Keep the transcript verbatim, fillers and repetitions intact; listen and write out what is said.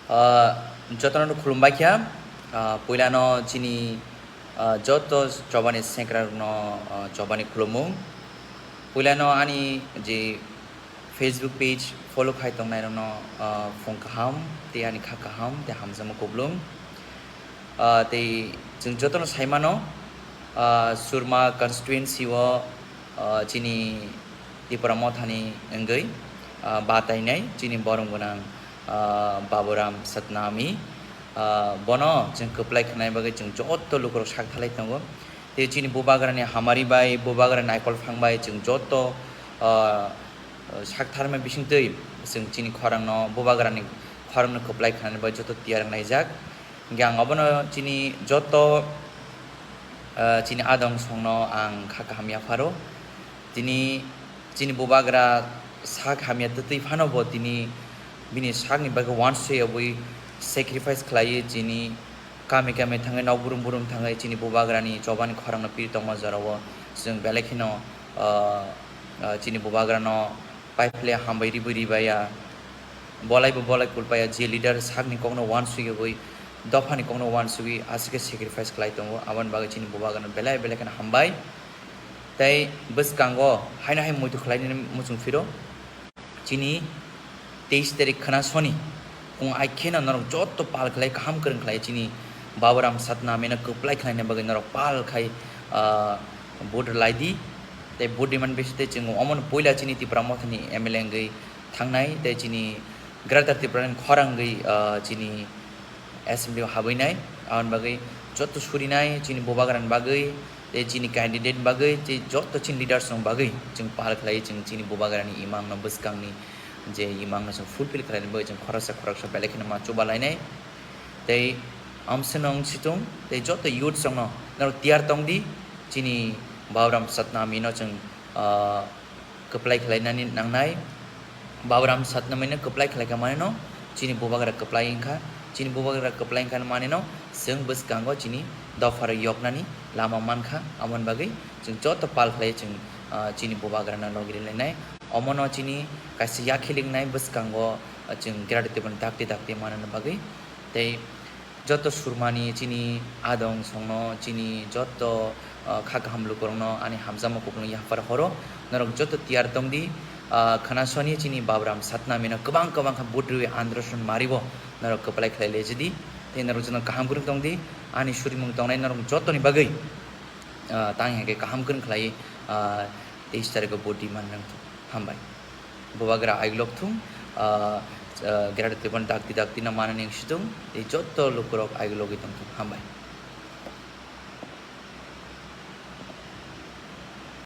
Ah, jotono khulumbai kha. Ah, puilano chini, ah, joto chobani sengkrak rokno, ah, chobani khulumung. Puilano ani je Facebook page follow khai tongnai rokno, ah, phung kaham, tei ani kha kaham, tei hamjakma kuplung. Ah, tei chwng jotono sai mano, ah, Surma constituency o, ah, chini Tipra Mothani wngwi, ah, batainai chini borom gwnang, ah, Baburam Satnami. Ah, bono chwng kwplai khnai bagwi chwng joto lukurok sak thalai tongo. Tei chini bubagrani hamari bai, bubagrani naikol phang bai chwng joto, ah, sak tharmai bisingtwi chwng chini khorangno, bubagrani khorangno kwplai khnani bai joto tiyar wngnaijak. Hingke ang obono chini joto, ah, chini adong songno ang kha kaham yapharo. Tini chini bubagra sak hamya twtwi phano bo tini bini sakni bagwi wansoi obwi sacrifice khlaiwi chini kami kami thangwi nok burum burum thangwi chini bubagrani chobani khorangno piri tongma jorao chwng belai kheno, ah, ah, chini bubagrano paiphle hambai ribwi ribaiya. Bolai bo bolai kulpaya, je leader sakni kokno wansugwi, dophani kokno wansugwi aswk khe sacrifice khlai tongo, aboni bagwi chini bubagrano belai belai kheno hambai. Tei bwskango haino hai muitu khlainani muchung phiro chini teis tarik khwna soni kung ai kheno norok joto pal khlai kaham kwrwng khlai chini Baburam Satnamino kwplai khlaina bagwi norok pal khai, ah, vote rwlai di. Tei vote rwmani bisingtwi chwng omono puila chini Tipra Mothani M L A wngwi thangnai tei chini Greater Tripura ni khorang wngwi, ah, chini assembly o habwi nai, aboni bagwi joto surinai chini bubagrani bagwi, tei chini candidate ni bagwi, tei joto chini leaders rok bagwi chwng pal khlai, chwng chini bubagrani imang no bwskang ni je imang no chwng fulfill khlai ni bagwi chwng khoroksa khoroksa belai kheno ma chuba lainai. Tei amseno wng situng, tei joto youth rok no norok tiyar tong di, chini Baburam Satnami no chwng, ah, kwplai khlainani nangnai. Baburam Satnamino kwplai khlaika manino chini bubagra kwplai wngkha. Chini bubagra kwplai wngkha manino chwng bwskango chini dopharo yoknani lama mankha. Aboni bagwi chwng joto pal khlai chwng, ah, chini bubagrano logi rwlainai. Omono chini kaisa yakhilingnai bwskango, ah, chwng Greater Tipraland dakti dakti manani bagwi. Tei joto surmani chini adong songno, chini joto, ah, kha kaham lukurokno ani hamjakma kuplung yaphar horo. Norok joto tiyar tong di, ah, khwna soni chini Baburam Satnamino kwbang kwbang kha vote rwi androson maribo norok kwplai khlai lejidi. Tei norok joto kaham kwrwng tong di, ani surimung tongnai norok jotoni bagwi, ah, tang hingke kaham kwrwng khlai, ah, teis tarikho vote rwi man nang thung. Hambai. Bubagra aigulok thung, ah, ah, Greater Tipraland dakti dakti no manani wngsitung, tei joto lukurok aigulogwi tongthung. Hambai.